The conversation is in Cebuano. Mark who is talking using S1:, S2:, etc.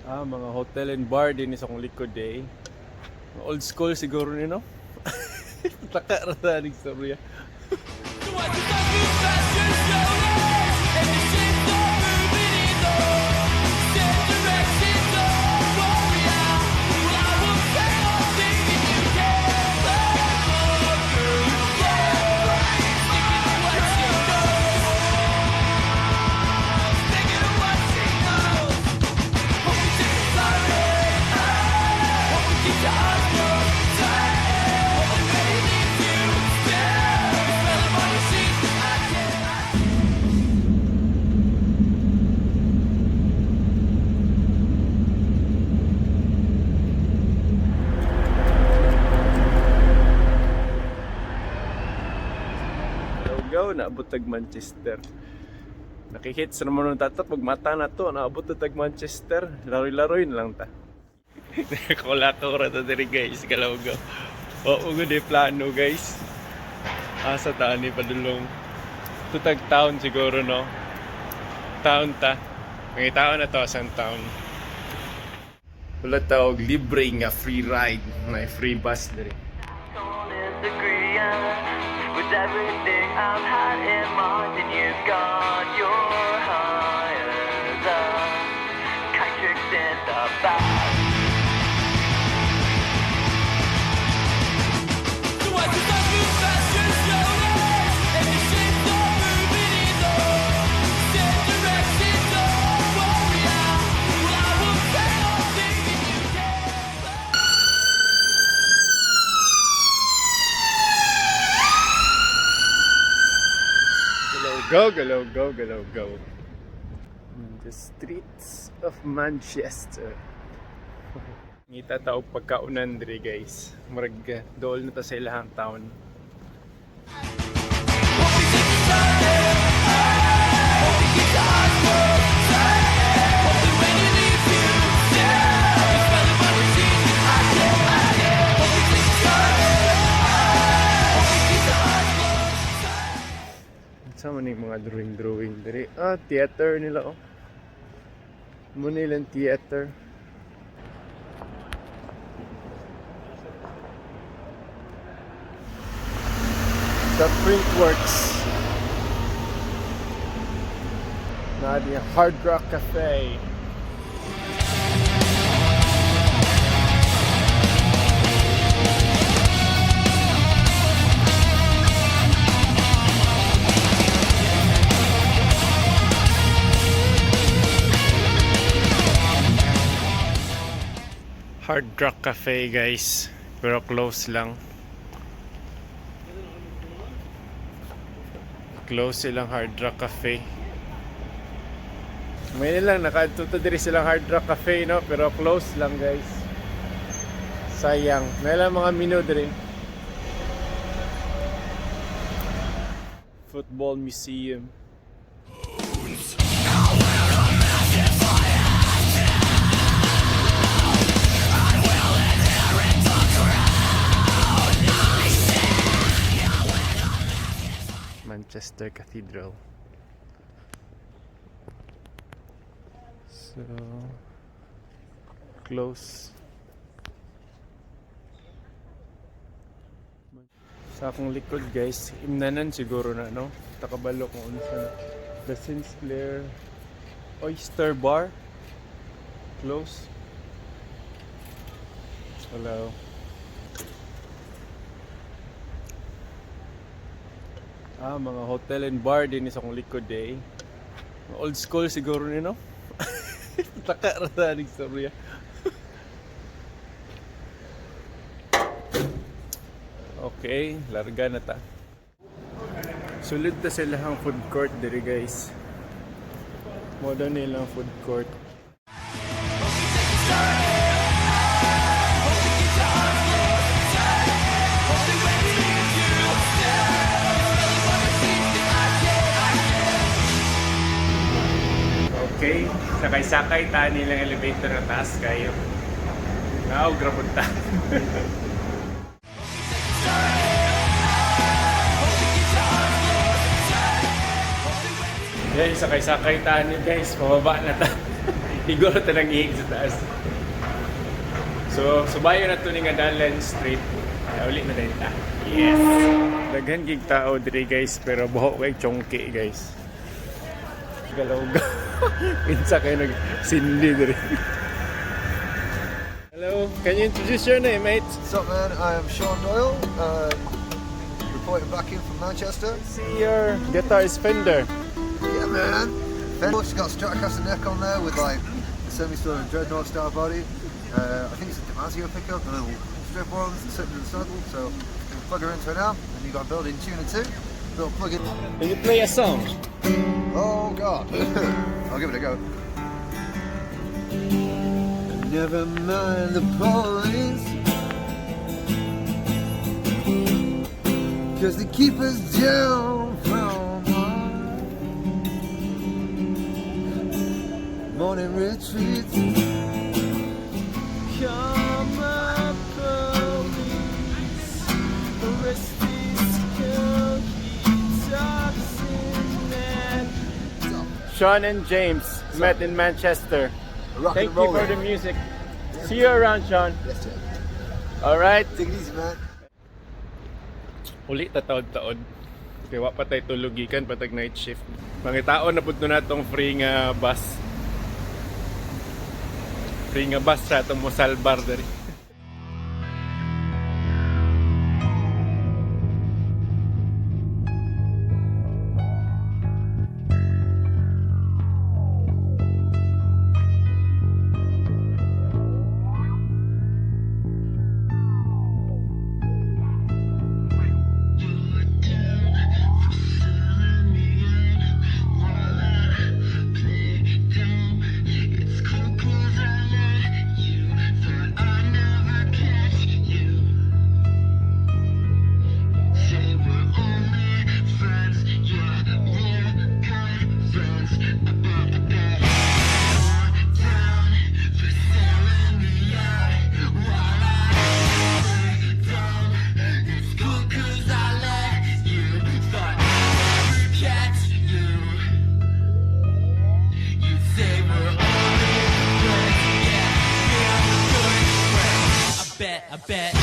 S1: Ah, mga hotel and bar din sa akong likod eh. Old school siguro ni, no? Taka ra ta ning istorya. Go go, naabot tag Manchester. Nakihits naman ng tatat pag mata na to, naabot na tag Manchester. Laroy-laroy na lang ta. Nakulakaw ra ta diri, guys, galaw go. Oo, gud eh, plano, guys. Asa ta ni padulong. Tutag town siguro, no. Town ta. Mga tao na to sa town. Wala tawag libre nga free ride. May free bus diri.
S2: Told disagreeing with everything I've had in mind, and you've got your higher up kite tricks in the back.
S1: Galaw go, galaw go, galaw go. In the streets of Manchester. Ngita ta og pagkaunan diri, guys. Murag dool na ta sa ilahang town. Sa man yung mga drawing-drawing diri. Ah, theater nila oh. Mo nilang theater. The Printworks. Na the Hard Rock Cafe. Hard Rock Cafe, guys. Pero close lang. Close silang Hard Rock Cafe. May lang nakaadto ta diri silang Hard Rock Cafe, no, pero close lang, guys. Sayang. May lang mga menu diri. Football Museum. Manchester Cathedral. So close. Sa akong likod, guys, imnanan siguro na, no? Takabalo kung unsa na. The Sinclair Oyster Bar. Close. Hello. Ah, mga hotel and bar din sa akong likod eh. Old school siguro ni, no? Taka ra ta ning istorya. Okay, larga na ta. Sulod ta sa ilahang food court diri, guys. Mo daw nilang food court. Okay, sakay-sakay ta nilang elevator na taas kayo. Now, grabot ta. Guys, sakay-sakay ta ni, guys, pababa na ta. Igor tanang ihig sa taas. So, subayon na to ni nga Dalan Street. Ay, uli na din ta. Yes. Daghan gig tao diri, guys, pero buho kay chongki, guys. Galaw ga. Kinsa kayo nag sindi diri. Hello, can you introduce your name, mate?
S3: What's up, man? I am Sean Doyle, reporting back in from Manchester.
S1: See, your guitar is Fender.
S3: Yeah, man. Fender. It's got a Stratocaster neck on there with like the semi-solid and dreadnought style body. I think it's a DiMarzio pickup, the little strip ones that sit in the saddle. So you can plug her into an amp, and you've got a built-in tuner too. Little plug-in.
S1: Can you play a song?
S3: Oh God! I'll give it a go. Never mind the police, 'cause they keep us down from our morning retreats.
S1: Come up, police. Arrest this toxin man. Sean and James met in Manchester.
S3: Rock
S1: Thank
S3: and
S1: you
S3: roll.
S1: For the music. See you around, Sean.
S3: Yes, James.
S1: All right.
S3: Take it easy, man.
S1: Uli ta taod-taod. Kay wa pa tay tulugikan patag night shift. Mangitaon na pud na natong free nga bus. Free nga bus sa atong mosalbar diri.
S2: It's cool 'cause I let you. Thought I'd never catch you. Say we're only friends, yeah, we're good friends. I bet you're down for selling me out while I play dumb. It's cool 'cause I let you. Thought I'd never catch you. You say we're only friends, yeah, we're good friends. I bet, I bet.